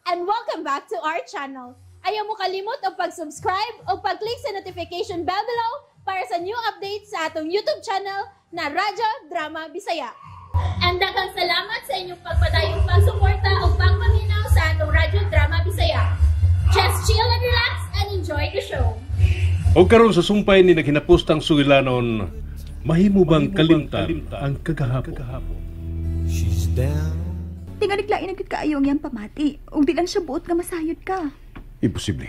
And welcome back to our channel. Ayaw mo kalimot og pag-subscribe o pag-click sa notification bell below para sa new updates sa atong YouTube channel na Radyo Drama Bisaya. And daghang salamat sa inyong pagpadayong pagsuporta o pagpaminaw sa atong Radyo Drama Bisaya. Just chill and relax and enjoy the show. O karon sa sumpay ni naghinapustang sugilanon, mahimo bang kalimtan ang kagahapon? She's down. Tingalig lain ang kaayo ang iyang pamati. Ug di lang siya buot nga masayod ka. Imposible.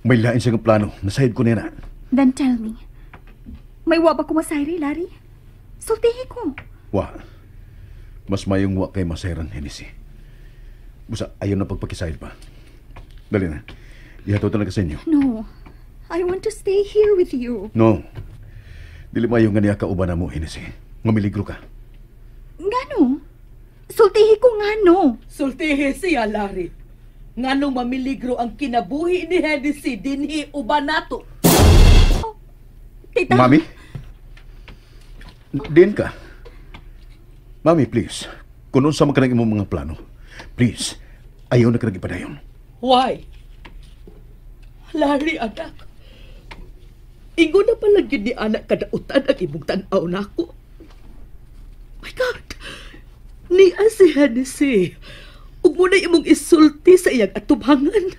May lain siyang plano. Nasayod ko nila. Then tell me, may wa ba ko masayri, Larry? Sultihi ko. Wa. Mas mayong wa kay masayran, Hennessy. Busa, ayaw na pagpakisayod pa. Dali na. Ihatod na ka sa inyo. No. I want to stay here with you. No. Dili mayo nga niya kauban na mo, Hennessy. Ngamiligro ka. Ngano? Sultihi ko ngano. Sultihi siya, Larry. Nganong mamiligro ang kinabuhi ni Hennessy dinhi uban nato. Oh, tita. Mami? Din ka. Mami, please. Kung unsa man kanang imong mga plano, please, ayaw na kanang ipadayon. Why? Larry, anak. Ingon na pala gyud ni anak kadautan ang imong tan-aw nako. My God! Niya si Hennessy. Ug mo na imong isulti sa iyang atubangan.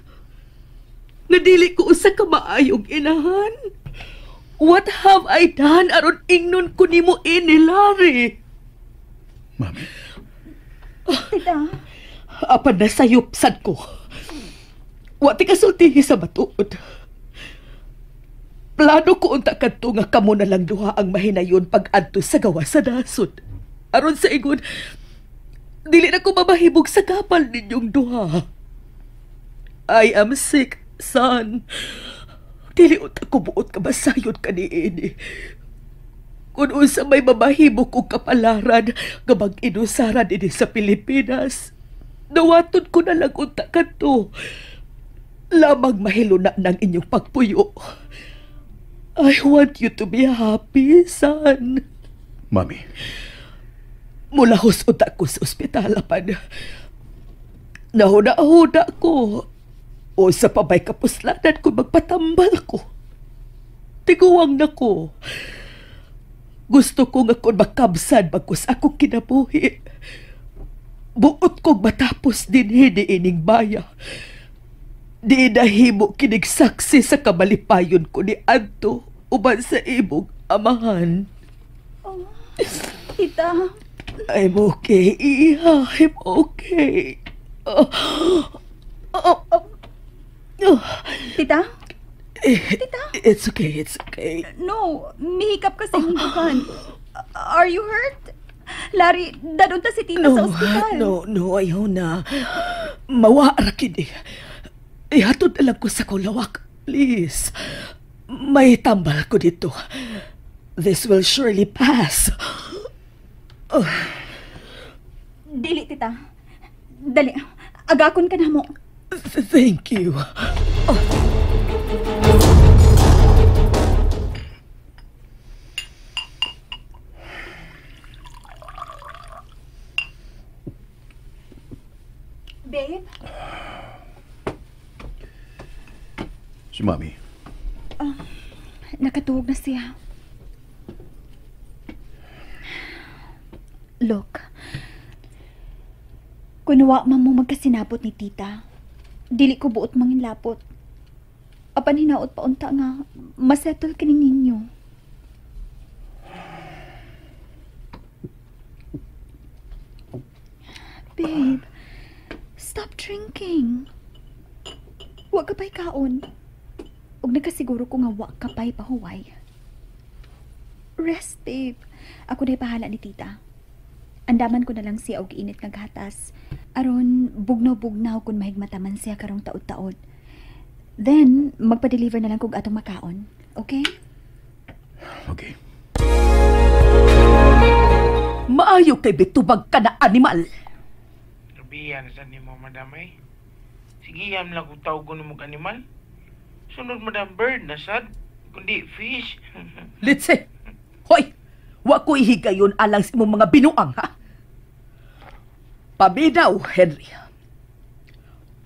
Nadili ko usa ka maayong inahan. What have I done aron ingnon ko nimo ini, Larry? Mami. Tita. Apan nasayop sad ko. Wa ti kasultihi sa matuod. Plano ko unta kadto nga kamo na lang duha ang mahinayon pag-adto sa gawas sa nasod. Aron sa ingon, dili na ko mamahibog sa kapal ninyong duha. I am sick, son. Dili unta ko buot ka masayod kaniini. Kung unsa may mamahibog kong kapalaran nga mag-inusaran ini sa Pilipinas, dawaton ko na lang unta kadto. Lamang mahiluna ng inyong pagpuyo. I want you to be happy, son. Mami. Mulahos unta ko sa ospital apan. Nahuna-huna ko. O sa pabay kapuslanan ko magpatambal ko. Tiguang na ko. Gusto ko nga kung makabsan bagkus akong kinabuhi. Buot kong matapos din hiniining baya. Di nahimo kinig saksi sa kamalipayon ko ni Anto uban sa imong amahan. Oh, tita. I'm okay, Iha. I'm okay. Oh, oh, oh. Tita? Tita? It's okay, it's okay. No, mihikap ka sa imong dukan. Are you hurt? Larry, dadun ta si tita no, sa ospital. No, no, ayaw na. Mawa ra kini. Ihatod na lang ko sa kulawak. Please. May tambal ko dito. This will surely pass. Oh. Dili, tita. Dali. Agakon ka na mo. Thank you. Oh. Babe? Si Mami. Nakatuog na siya. Look, kunuwa man mo magkasinabot ni tita, dili ko buot manginlapot. Apan hinaot pa unta nga, masettle kining ninyo. Babe, stop drinking. Wa ka pa'y kaon. Ug nakasiguro ko nga wa ka pa'y pahuway. Rest, babe. Ako na'y bahala ni tita. Andaman ko na lang siya og init nga gatas. Aron, bugnaw-bugnaw kung mahigmataman siya karong taod-taod. Then, magpa-deliver na lang kog atong makaon. Okay? Okay. Maayo kay bitubag ka na animal. Sabihan sa nimo, madam eh. Sige, yam lang kung tawag ko ng animal. Sunod, madam, bird na sad, kundi fish. Litse! Hoy! Wa ko ihigayon alang sa imong mga binuang, ha? Paminaw, Henry.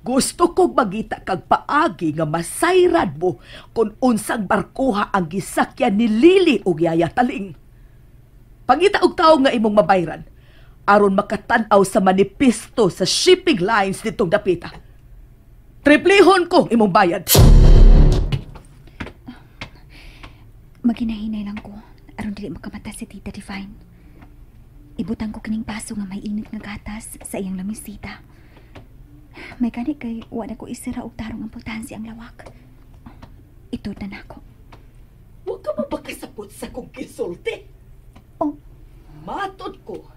Gusto kong magita kag paagi nga masayrad mo kung unsang barkuha ang gisakyan ni Lily og Yaya Taling. Pangita og tawo nga imong mabayran aron makatan-aw sa manifesto sa shipping lines ditong dapita. Triplihon ko imong bayad. Maginahinay lang ko aron dili makamata si Tita Divine. Ibutang ko kining baso nga may init nga gatas sa iyang lamisita. May gani kay wa na ko isira og tarong ang pultahan siyang lawak. Itod na nako. Wa ka mapakasabot sa kong gisulti. Oh. Matod ko,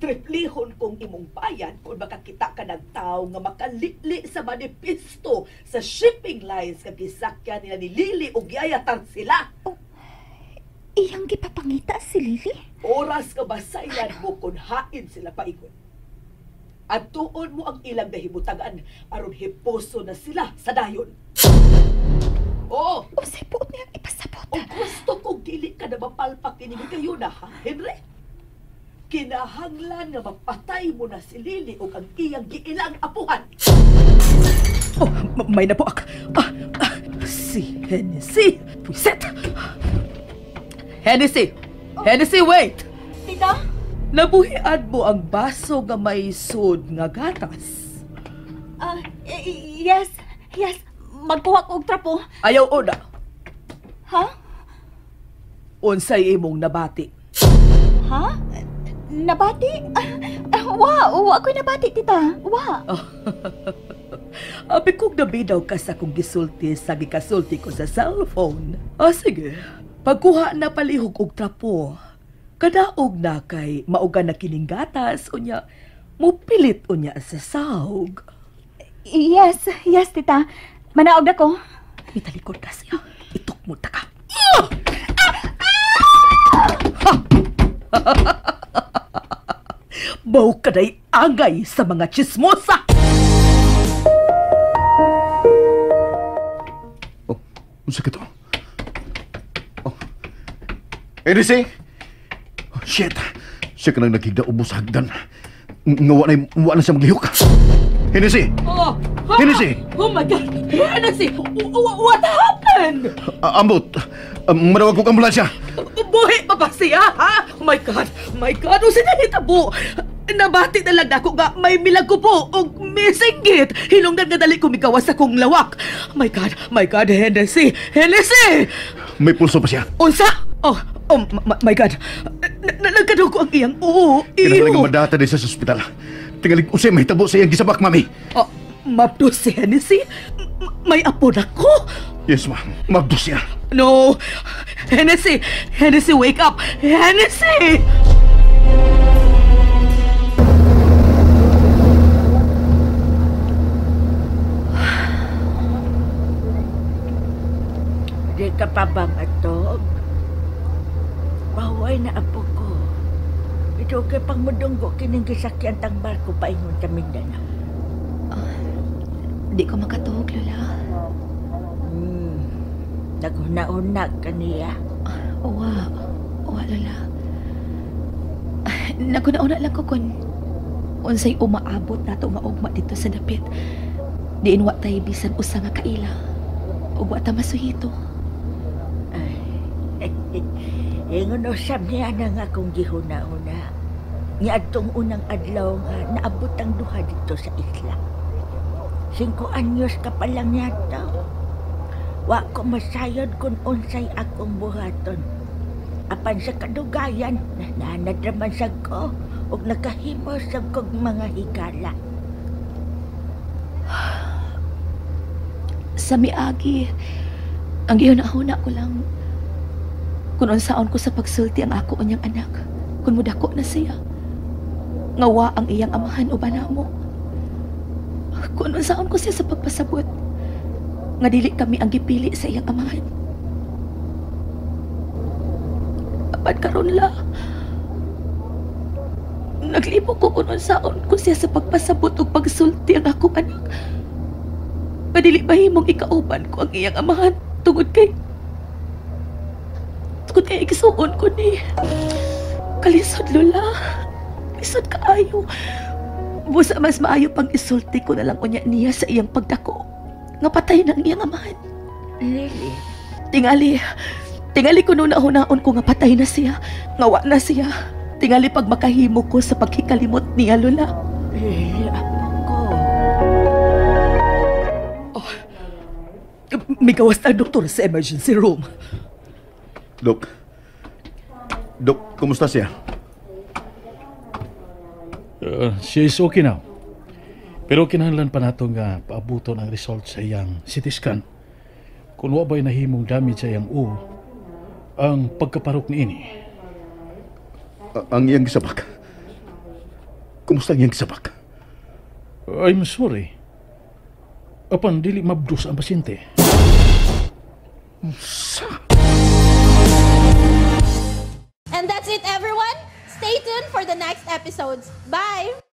triplihon kong imong bayad kung makakita ka ng tao nga makalili sa manifesto sa shipping lines nga gisakyan nila ni Lily og Yaya Tarsila. Oh, iyang gipapangita si Lily? Oras ka basaylan mo kung hain sila paingon. At tuon mo ang ilang nahimutagan aron hiposo na sila sa dayon. Oo. Unsay puot niyang ipasabot? O gusto kong dili ka na mapalpak ini kayo na, ha, Henry? Kinahanglan nga mapatay mo na si Lily o ang iyang giilang apuhan. Oh, may napuak. Si Hennessy. Puiset! Hennessy! Hennessy, wait! Tita? Nabuhian mo ang baso nga may sud nga gatas. Yes, yes. Magkuha ko og trapo. Ayaw una. Ha? Unsay imong nabati? Ha? Nabati? Wa ko'y nabati, tita. Wa. Abi kong nabidaw ka sa kong gisulti sa gikasulti ko sa cellphone. Ah, sige. Pagkuha na palihog og trapo, kadaog na kay mauga na kining gatas, unya, mupilit unya sa sahog. Yes, yes, tita. Manaog na ko. Italikod ka siya. Itok mo ta ka. Baw ka na'y angay sa mga chismosa! Oh, unsa ka to? Oh. Hennessy! Oh, shit! Siya ka nang nagkigda-ubo sa hagdan. Nga wa na siya maglihok. Hennessy! Oh, Hennessy! Oh my God! Hennessy! What happened? Ambot! Manawag kong ambulansya! Buhi pa ba siya, ha? Oh my God! My God! O sinahitabo! Nabati na lang ako nga may milagubo o misinggit. Hinungdan nga dali kumigawas sa kong lawak. My God! My God! Hennessy! Hennessy! May pulso pa siya. Unsa? Oh, my God! Nagkadugo ang iyang oo. Kinahanglan nga madata din siya sa ospital. Tingalig usay mahitabo sa iyang gisabak, mami. Oh, mabdos si Hennessy? May apo na ko? Yes, ma'am. Mabdos siya. No! Hennessy! Hennessy, wake up! Hennessy! Di ka pa ba matog? Pahuway na apo ko. Ito kay pangmudunggo kining gisakyan tang barko paingon sa Mindanao. Di ko makatuog, Lola. Naghuna-una ka niya. Uwa. Uwa, Lola. Naghuna-una lang ko kung unsay umaabot nato nga ugma dito sa dapit. Diin wa tay bisan usa nga kaila. Ug wa ta masuhito. Ingon usab niya na nga akong gihuna-una. Niadtong unang adlaw nga naabot ang duha dito sa isla. 5 anyos ka pa lang yata. Wa ko masayod kung unsay akong buhaton. Apan sa kadugayan, nanad raman sad ko ug nakahimo sad kog mga higala. Sa miagi, ang gihuna-huna ko lang kung unsaon ko sa pagsulti ang ako unyang anak, kung mudako na siya. Ngawa ang iyang amahan o banamo. Kung unsaon ko siya sa pagpasabot, nga dili kami ang gipili sa iyang amahan. Apan karon la, naglibog ko kung unsaon ko siya sa pagpasabot ug pagsulti ang akong anak. Nga dili mahimong ikauban ko ang iyang amahan tungod kay igsuon ko ni. Kalisod, Lola. Lisod kaayo. Busa mas maayo pang isulti ko na lang unya niya sa iyang pagdako. Nga patay ng iyang amahan. Lily. Tingali, tingali ko noon nahunaon ko nga patay na siya. Nga wa na siya. Tingali pag makahimo ko sa pagkikalimot niya, Lola. Lily, apo ko. Oh, migawas na doktor sa emergency room. Dok. Dok, kumusta siya? She is okay now. Pero kinahanglan pa nato nga paabuton ang result sa iyang CT scan. Kung wa ba'y nahimong damage sa iyang ulo, ang pagkaparok niini. Ang iyang gisabak. Kumusta ang iyang gisabak? I'm sorry. Apan dili mabdos ang pasyente. And that's it, everyone. Stay tuned for the next episodes. Bye!